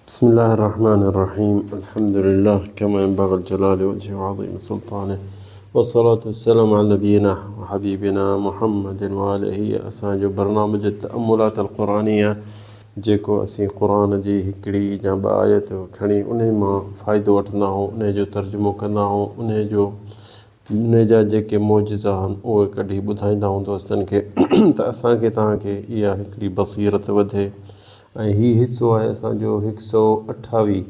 بسم الله الرحمن الرحيم الحمد لله كما ينبغي الجلال وجهه وعظيم سلطانه والصلاة والسلام على نبينا وحبيبنا محمد وآله اسان جو برنامج التأملات القرآنية جيڪو اسين قرآن جي هڪڙي يا ٻه آيت کڻي انهي مان فائدو وٺندا آهيون انهي جو ترجمو ڪندا آهيون انهي جو انهي جا جيڪي معجزا آهن اهي ڪڍي ٻڌائيندا آهيون دوستن کي ته اسان کي توهان کي اها هڪڙي بصيرت وڌي ۽ هي حصو آهي اسان جو هڪ سو اٺاويهه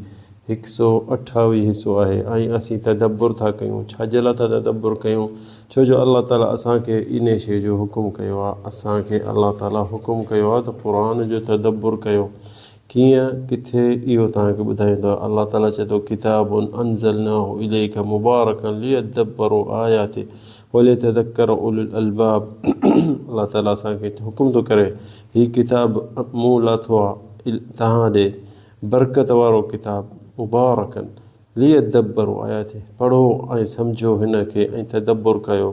هڪ سو اٺاويهه حصو آهي ۽ اسين تدبر ٿا ڪيون ڇا جي لاء ٿا تدبر ڪيون ڇو جو الله تعالي اسان کي انهي شيء جو حڪم ڪيو آهي اسان کي الله تعالي حڪم ڪيو آهي ته قرآن جو تدبر ڪيو ڪيئن ڪٿي اهو توهان کي ٻڌايون ٿا الله تعالي چئي ٿو ڪتاب انزلناه اليک مبارڪ ليدبروا آياته وليتذڪر اولو الالباب الله تعالي اسان کي حڪم ٿو ڪري هي ڪتاب مون لاٿو آهي توهان ڏي برڪت وارو ڪتاب مبارڪ ليدبروا آياته پڙهو ۽ سمجهو هن کي ۽ تدبر ڪيو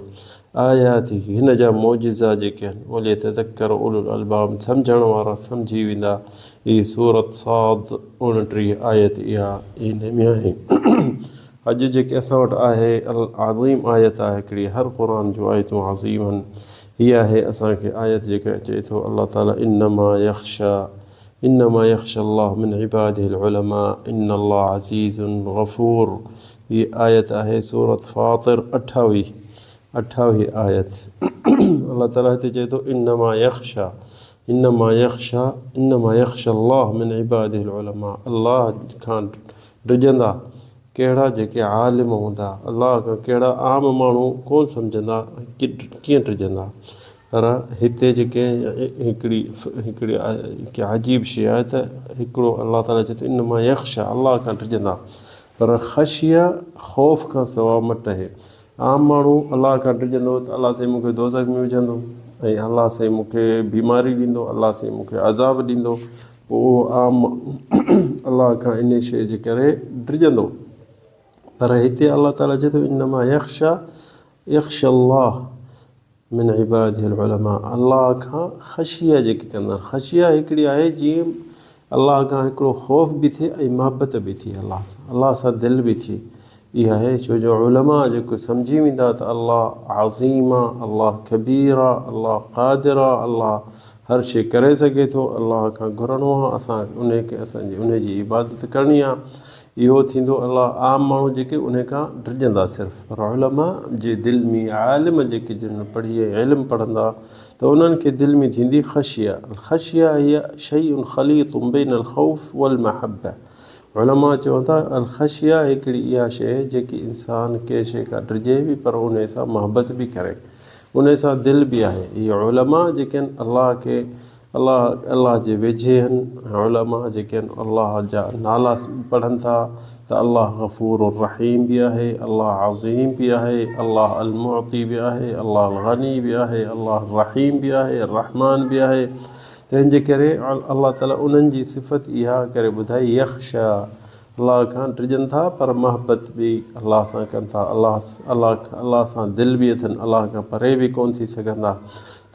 آياته هن جا معجزا جيڪي آهن وليتذڪر اولو الالباب سمجهڻ وارا سمجهي ويندا هي سورت صاد 29 آيت اها ان ۾ آهي اڄ جيڪي اسان وٽ آهي العظيم آيت آهي هڪڙي هر قرآن جون آيتون عظيم آهن هي آهي اسان کي آيت جيڪا چئي ٿو الله تعالي انما يخشى انما يخشي الله من عباده العلماء ان الله عزيز غفور هي آيت آهي سورة فاطر اٺاويهه اٺاويهه آيت الله تعالي هتي چئي ٿو انما يخشى انما يخشى انما يخشى الله من عباده العلماء الله کان ڊڄندا ڪهڙا جيڪي عالم هوندا الله کان ڪهڙا عام ماڻهو ڪون سمجهندا ڪيئن ڊڄندا پر هتي جيڪي هڪڙي هڪڙي عجيب شيء آهي ته هڪڙو الله تعاليٰ چئي ٿو انما يخشيٰ الله کان ڊڄندا پر خشيه خوف کان سوا مٽ آهي عام ماڻهو الله کان ڊڄندو ته الله سائين مون کي دوزخ ۾ وجهندو ۽ الله سائين مون کي بيماري ڏيندو الله سائين مون کي عذاب ڏيندو پوء اهو عام الله کان انهي شيء جي ڪري ڊڄندو پر هتي الله تعاليٰ چئي ٿو انما يخشيٰ يخشيٰ الله من عباده العلماء الله کان خشيه جيڪي ڪندا آهن خشيه هڪڙي آهي جيئن الله کان هڪڙو خوف به ٿئي ۽ محبت به ٿئي الله سان الله سان دل به ٿئي اها آهي ڇو جو علماء جيڪو سمجهي ويندا ته الله عظيم آ الله ڪبير آ الله قادر آ الله هر شي ڪري سگهي ٿو الله کان گهرڻو آ اسان انهي کي اسان جي انهي جي عبادت ڪرڻي آ اهو ٿيندو الله عام ماڻهو جيڪي انهي کان ڊڄندا صرف پر علماء جي دل ۾ عالم جيڪي جن پڙهي ۽ علم پڙهندا ته انهن کي دل ۾ ٿيندي خشيه الخشيه هي شيء خليط بين الخوف والمحبه علماء چون ٿا الخشيه هڪڙي اها شيء جيڪي انسان ڪنهن شيء کان ڊڄي به پر انهي سان محبت به ڪري انهي سان دل به آهي اهي علماء جيڪي آهن الله کي الله الله جي ويجهي آهن ۽ علماء جيڪي آهن الله جا نالا پڙهن ٿا ته الله غفور الرحيم به آهي الله عظيم به آهي الله المعطي به آهي الله الغني به آهي الله الرحيم به آهي الرحمان به آهي تنهن جي ڪري الله تعالي انهن جي صفت اها ڪري ٻڌائي يخشا الله کان ڊڄن ٿا پر محبت به الله سان ڪن ٿا الله الله الله سان دل به اٿن الله کان پري به ڪون ٿي سگهندا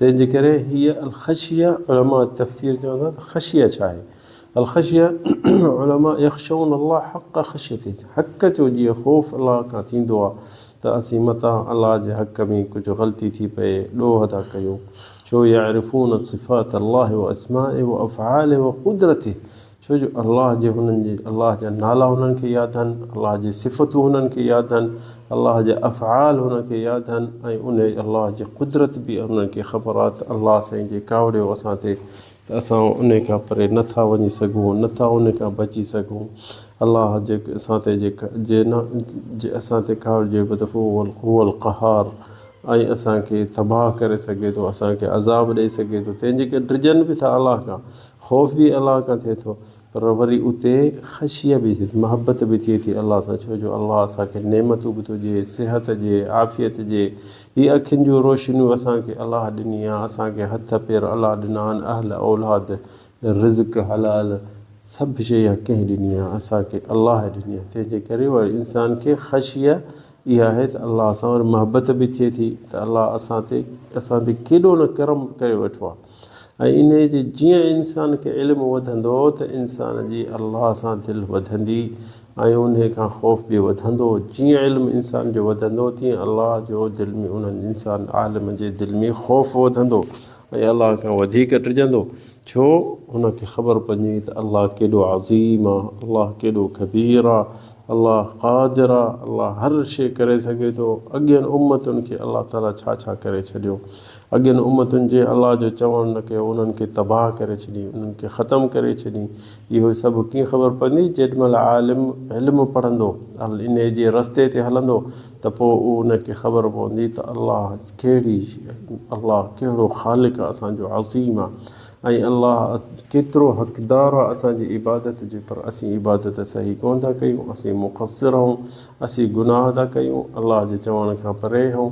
تنهن جي ڪري هيء الخشيه علماء تفسير چون ٿا ته خشيه ڇا آهي الخشيه علماء يخشون الله حق خشيته حق جو جيئن خوف الله کان ٿيندو آهي ته اسين متان الله جي حق ۾ ڪجهه غلطي ٿي پئي ڏوهه ٿا ڪيون ڇو يعرفون صفات الله واسمائه وافعاله وقدرته ڇو جو الله جي هنن جي الله جا نالا هنن کي ياد آهن، الله جي صفتون هنن کي ياد آهن، الله جا افعال هنن کي ياد آهن ۽ انهي الله جي قدرت به هنن کي خبر آهي ته الله سائين جي ڪاوڙيو اسان تي ته اسان انهي کان پري نه ٿا وڃي سگهون نه ٿا انهي کان بچي سگهون الله جي اسان تي جي جي نه جي اسان تي ڪاوڙجي به ته هو القهار ۽ اسان کي تباهه ڪري سگهي ٿو اسان کي عذاب ڏئي سگهي ٿو تنهن جي ڪري ڊڄن به ٿا الله کان خوف به الله کان ٿئي ٿو پر وري اتي خشيه به ٿئي ٿي، محبت به ٿئي ٿي الله سان ڇو جو الله اسان کي نعمتون به ٿو ڏئي، صحت ڏئي، عافيت ڏئي، هي اکين جون روشنيون اسان کي الله ڏني آ، اسان کي هٿ پير الله ڏنا آهن، اهل اولاد، رزق حلال سڀ شيء اها ڪنهن ڏني آ، اسان کي الله ڏني آ، تنهن جي ڪري وري انسان کي خشيه اها آهي ته الله سان وري محبت به ٿئي ٿي ته الله اسان تي اسان تي ڪيڏو نه ڪرم ڪري ويٺو آ. ۽ انهيء جي جيئن انسان کي علم وڌندو ته انسان جي الله سان دل وڌندي ۽ انهيء کان خوف به وڌندو. جيئن علم انسان جو وڌندو تيئن الله جو دل ۾ انهن انسان، عالم، جي دل ۾ خوف وڌندو ۽ الله کان وڌيڪ ڊڄندو. ڇو؟ هن کي خبر پوندي ته الله ڪيڏو عظيم آ، الله ڪيڏو ڪبير آ، الله قادر آ، الله هر شيء ڪري سگهي ٿو. اڳين امتن کي الله تعاليٰ ڇا ڇا ڪري ڇڏيو. اڳين امتن جنهن الله جو چوڻ نه ڪيو انهن کي تباهه ڪري ڇڏيائين، انهن کي ختم ڪري ڇڏيائين. اهو سڀ ڪيئن خبر پوندي؟ جيڏي مهل عالم علم پڙهندو، انهيء جي رستي تي هلندو ته پوء ان کي خبر پوندي ته الله ڪهڙي الله ڪهڙو خالق آ اسان جو عظيم آ ۽ الله ڪيترو حقدار آ اسان جي عبادت جي پر اسين عبادت صحيح ڪونه ٿا ڪيون، اسين مقصر آهون، اسين گناهه ٿا ڪيون، الله جي چوڻ کان پري آهون.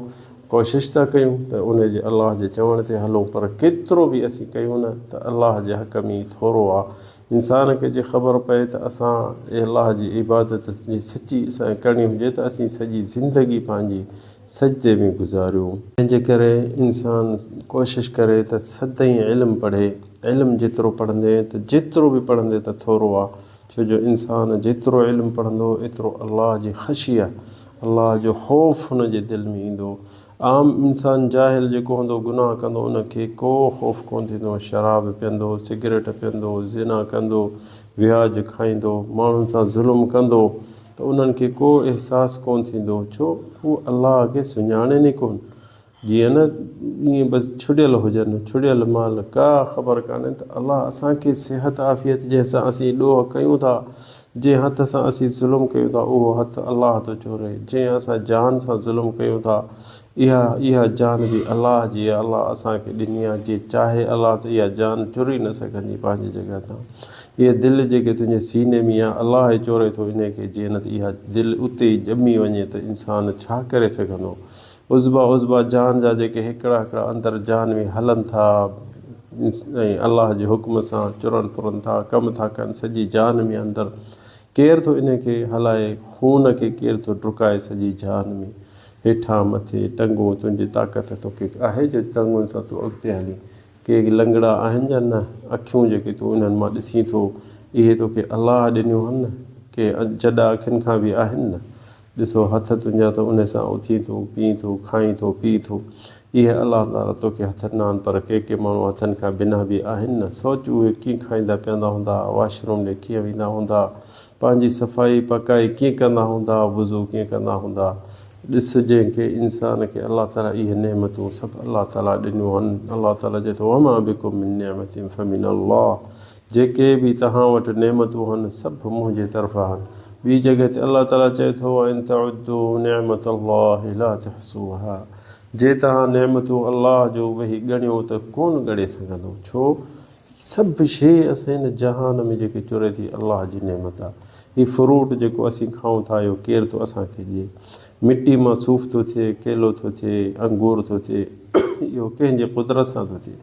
ڪوشش ٿا ڪيون ته ان جي الله جي چوڻ تي هلون پر ڪيترو به اسين ڪيون نه ته الله جي حق ۾ ٿورو آ. انسان کي جي خبر پئي ته اسان الله جي عبادت جي سچي اسان کي ڪرڻي هجي ته اسين سڄي زندگي پنهنجي سجدي ۾ گذاريون. تنهن جي ڪري انسان ڪوشش ڪري ته سدائين علم پڙهي. علم جيترو پڙهندين ته جيترو به پڙهندين ته ٿورو آ. ڇو جو انسان جيترو علم پڙهندو ايترو الله جي خشيه، الله جو خوف هن جي دل ۾ ايندو. عام انسان جاهل جيڪو هوندو گناهه ڪندو ان کي ڪو خوف ڪونه ٿيندو، شراب پيئندو، سگريٽ پيئندو، زنا ڪندو، وياج کائيندو، ماڻهن سان ظلم ڪندو ته انهن کي ڪو احساس ڪونه ٿيندو ڇو هو الله کي سڃاڻين ئي ڪونه. جيئن نه ائين بس ڇڙيل هجن، ڇڙيل مال، ڪا خبر ڪانهي ته الله اسان کي صحت عافيت جنهن سان اسين ڏوهه ڪيون ٿا، جنهن هٿ سان اسين ظلم ڪيون ٿا اهو هٿ الله ٿو چوري، جنهن اسان جان سان ظلم ڪيون ٿا اها اها جان به الله جي آهي، الله اسان کي ڏني آهي، جي چاهي الله ته اها جان چوري نه سگهندي پنهنجي جڳهه تان. اهي دل جيڪي تنهنجي سيني ۾ آهي الله ئي چوري ٿو انهي کي، جي نه ته اها دل اتي ئي ڄمي وڃي ته انسان ڇا ڪري سگهندو؟ عضوا عضوا جان جا جيڪي هڪڙا هڪڙا اندر جان ۾ هلن ٿا ۽ الله جي حڪم سان چرن ڦرن ٿا ڪم ٿا ڪن سڄي جان ۾ اندر ڪير ٿو انهي کي هلائي خون کي ڪير ٿو ڊڪائي سڄي جان ۾ هيٺان مٿي ٽنگون تنهنجي طاقت توکي آهي جو ٽنگن سان تون اڳتي هلين ڪي لنگڙا آهن يا نه اکيون جيڪي تون انهن مان ڏسين ٿو اهي توکي الله ڏنيون هن نه ڪي جڏا اکين کان به آهن نه ڏسو هٿ تنهنجا ته انهي سان اٿين ٿو، پيئين ٿو، کائين ٿو، پيئين ٿو. اهي الله تعاليٰ توکي هٿ ڏنا آهن پر ڪي ڪي ماڻهو هٿن کان بنا به آهن نه. سوچ اهي ڪيئن کائيندا پيئندا هوندا، واش روم ڏي ڪيئن ويندا هوندا، پنهنجي صفائي پاڪائي ڪيئن ڪندا هوندا، وضو ڪيئن ڪندا هوندا. ڏس جنهن کي انسان کي الله تعاليٰ اهي نعمتون سڀ الله تعاليٰ ڏنيون آهن. الله تعاليٰ چئي ٿو وما بڪم من نعمة فمن الله جيڪي به توهان وٽ نعمتون هن سڀ منهنجي طرفان آهن. ٻي جڳهه تي الله تعاليٰ چئي ٿو وان تعدوا نعمت الله لا تحصوها جي توهان نعمتون الله جون ويهي ڳڻيو ته ڪونه ڳڻي سگهندو ڇو سڀ شيء اسان هن جهان ۾ جيڪي چري ٿي الله جي نعمت آهي. هي فروٽ جيڪو اسين کائون ٿا اهو ڪير ٿو اسان کي ڏئي؟ مٽي مان صوف ٿو ٿئي، ڪيلو ٿو ٿئي، انگور ٿو ٿئي اهو ڪنهن جي قدرت سان ٿو ٿئي؟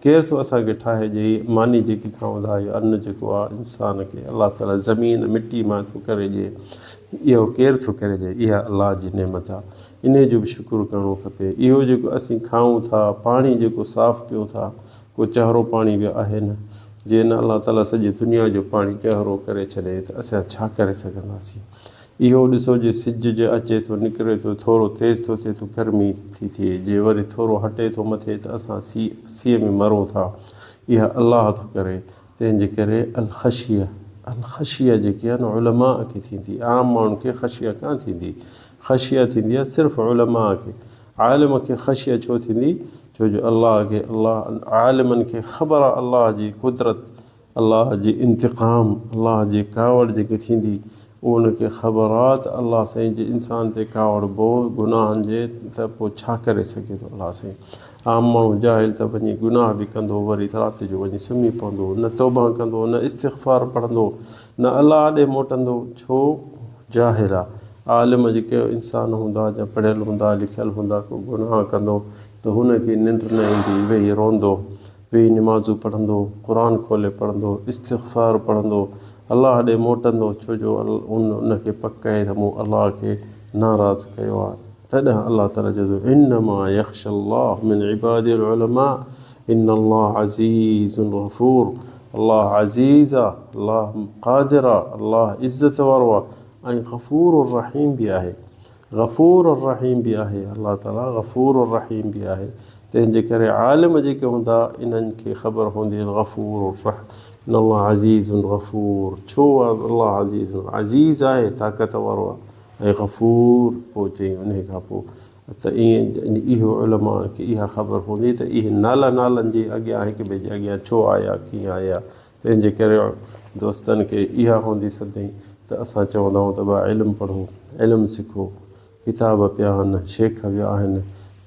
ڪير ٿو اسان کي ٺاهي ڏئي؟ ماني جيڪي کائون ٿا اهو ان جيڪو آهي انسان کي الله تعاليٰ زمين مٽي مان ٿو ڪري ڏئي اهو ڪير ٿو ڪري ڏئي؟ اها الله جي نعمت آهي انهي جو به شڪر ڪرڻو کپي. اهو جيڪو اسين کائون ٿا پاڻي جيڪو صاف پيون ٿا ڪو چهرو پاڻي به آهي نه جي نه الله تعاليٰ سڄي دنيا جو پاڻي چهرو ڪري ڇڏي ته اسان ڇا ڪري سگهنداسين؟ اهو ڏسو جي سج جي اچي ٿو نڪري ٿو ٿورو تيز ٿو ٿئي ته گرمي ٿي ٿئي جي وري ٿورو هٽي ٿو مٿي ته اسان سيء سيء ۾ مرون ٿا اها الله ٿو ڪري تنهن جي ڪري الخشيه الخشيه جيڪي آهن علماء کي ٿيندي عام ماڻهن کي خشيه ڪانه ٿيندي خشيه ٿيندي آهي صرف علماء کي عالم کي خشيه ڇو ٿيندي ڇو جو الله کي الله عالمن کي خبر آهي الله جي قدرت الله جي انتقام، الله جي ڪاوڙ جيڪي ٿيندي اهو ان کي خبر آ ته الله سائين جي انسان تي ڪاوڙبو گناهن جي ته پوء ڇا ڪري سگهي ٿو الله سائين. عام ماڻهو جاهل ته وڃي گناهه به ڪندو وري رات جو وڃي سمهي پوندو نه توبه ڪندو نه استغفار پڙهندو نه الله ڏي موٽندو ڇو جاهل آ. عالم جيڪي انسان هوندا جا پڙهيل هوندا لکيل هوندا ڪو گناهه ڪندو ته هن کي ننڊ نه ايندي ويهي روئندو. ويهي نمازون پڙهندو، قرآن کولي پڙهندو، استغفار پڙهندو، الله ڏي موٽندو، ڇو جو ان ان کي پڪ آهي ته مون الله کي ناراض ڪيو آهي. تڏهن الله تعاليٰ چئي ٿو، انما يخشي الله من عباده العلماء ان الله عزيز غفور الله عزيز آ، الله قادر آ، الله عزت وارو آ ۽ غفور الرحيم به آهي. غفور الرحيم به آهي، الله تعالي غفور الرحيم به آهي، تنهن جي ڪري عالم جيڪي هوندا انهن کي خبر هوندي الغفور الرحيم ان الله عزيز غفور ڇو الله عزيز عزيز آهي طاقت وارو آهي ۽ غفور پوء چئي انهي کان پوء ته ائين اهو علماء کي اها خبر هوندي ته اهي نالا نالن جي اڳيان هڪ ٻئي جي اڳيان ڇو آيا ڪيئن آيا تنهن جي ڪري دوستن کي اها هوندي سدائين ته اسان چوندا آهيون ته ڀاء علم پڙهو، علم سکو، ڪتاب پيا آهن، شيخ ويا آهن،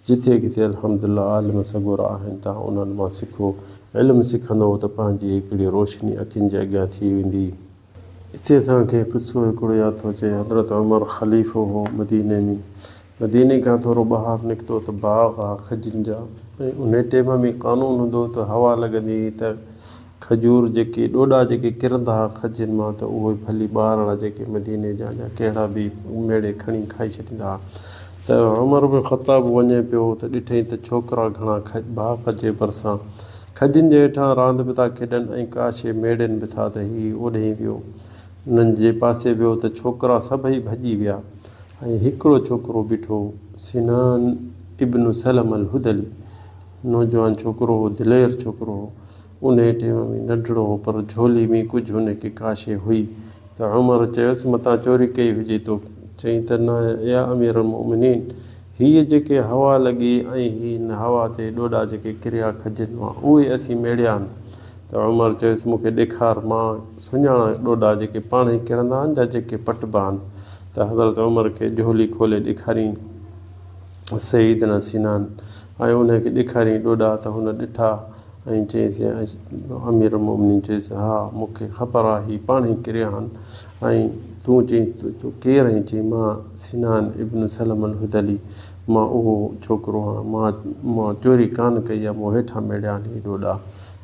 جٿي ڪٿي الحمدلله عالم سڳورا آهن توهان انهن مان سکو، علم سکندؤ ته پنهنجي هڪڙي روشني اکين جي اڳيان ٿي ويندي. اتي اسان کي قصو هڪڙو ياد ٿو اچي، حضرت عمر خليفو هو مديني ۾، مديني کان ٿورو ٻاهر نڪتو ته باغ ها کجين جا ۽ انهي ٽيم ۾ قانون هوندو هو ته هوا لڳندي هئي ته کجور جيڪي ڏوڏا جيڪي ڪرندا ها کجين مان ته اهي ڀلي ٻارڙا جيڪي مديني جا جا ڪهڙا به ميڙي کڻي کائي ڇڏيندا ها ته عمر بن خطاب وڃي پيو ته ڏٺئين ته ڇوڪرا گهڻا باغ جي ڀرسان کجين جي هيٺان راند به ٿا کيڏن ۽ ڪا شيء ميڙين به ٿا ته هي اوڏهين ويو انهن جي پاسي ويو ته ڇوڪرا سڀئي ڀڄي ويا ۽ هڪڙو ڇوڪرو بيٺو سنان ابن سلم الهذلي نوجوان ڇوڪرو هو دلير ڇوڪرو هو انهيء ٽيم ۾ ننڍڙو هو پر جهولي ۾ ڪجهه هن کي ڪا شيء هئي ته عمر چيس متان چوري ڪئي هجي تو چيائين ته نه يا امير المؤمنين هيء جيڪي هوا لڳي ۽ هي هن هوا تي ڏوڏا جيڪي ڪريا کجين مان اهي اسين ميڙيا آهن ته عمر چيس مون کي ڏيکار مان سڃاڻان ڏوڏا جيڪي پاڻهي ڪرندا آهن جا جيڪي پٽبا آهن ته حضرت عمر کي جهولي کولي ڏيکاريائين سيدنا سنان ۽ انهي کي ڏيکاريائين ڏوڏا ته هن ڏٺا ۽ چيس امير المومنين چيس ها مون کي خبر آهي هي پاڻهي ڪريا آهن ۽ تون چئين تون ڪير آهين چيائين مان سنان ابن سلم الهذلي مان اهو ڇوڪرو آهيان مان مان چوري ڪانه ڪئي آهي مون هيٺان ميڙيا آهن هي ڏوڏا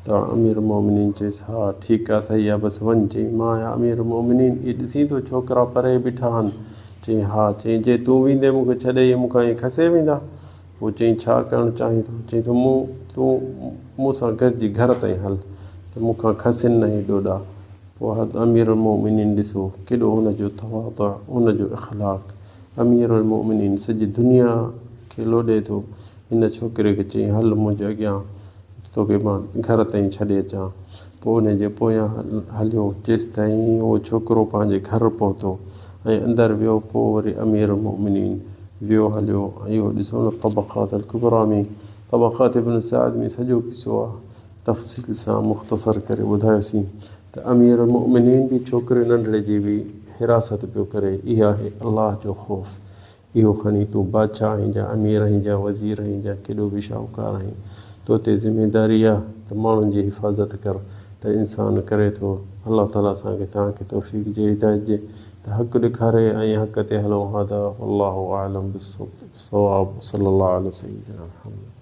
ته امير المومنين چيس ها ٺيڪ آهي صحيح آهي بس وڃ چيائين مان آهيان امير المومنين اهي ڏسين ٿو ڇوڪرا پري بيٺا آهن چيائين ها چيائين جي تون ويندين مون کي ڇڏي اهي مون کان ائين کسي ويندا پوء چيائين ڇا ڪرڻ چاهين ٿو؟ چيائين ته مون تون مون سان گڏجي گهر تائين هل ته مون کان کسين نه هي ڏوڏا. پوء حضرت امير المؤمنين ڏسو ڪيڏو هن جو تواضع، هن جو اخلاق. امير المؤمنين سڄي دنيا کي لوڏي ٿو. هن ڇوڪري کي چيائين هل منهنجي اڳيان توکي مان گهر تائين ڇڏي اچان. پوء انهي جي پويان هليو جيستائين اهو ڇوڪرو پنهنجي گهر پهتو ۽ اندر ويو. پوء وري امير المؤمنين ويو هليو ۽ اهو ڏسو نه طبقات الڪبريٰ ۾ طبقات ابن سعد ۾ سڄو قصو آ تفصيل سان مختصر ڪري ٻڌايوسين ته امير المؤمنين به ڇوڪري ننڍڙي جي به حراست پيو ڪري اها آهي الله جو خوف اهو کڻي تون بادشاهه آهين جا امير آهين جا وزير آهين جا ڪيڏو به شاهوڪار آهين تو تي ذميداري آ ته ماڻهن جي حفاظت ڪر ته انسان ڪري ٿو الله تعالي اسان کي توهان کي توفيق جي هدايت جي ته حق ڏيکاري ۽ حق تي هلون هذا والله اعلم بالصواب وصلي الله علي سيدنا محمد.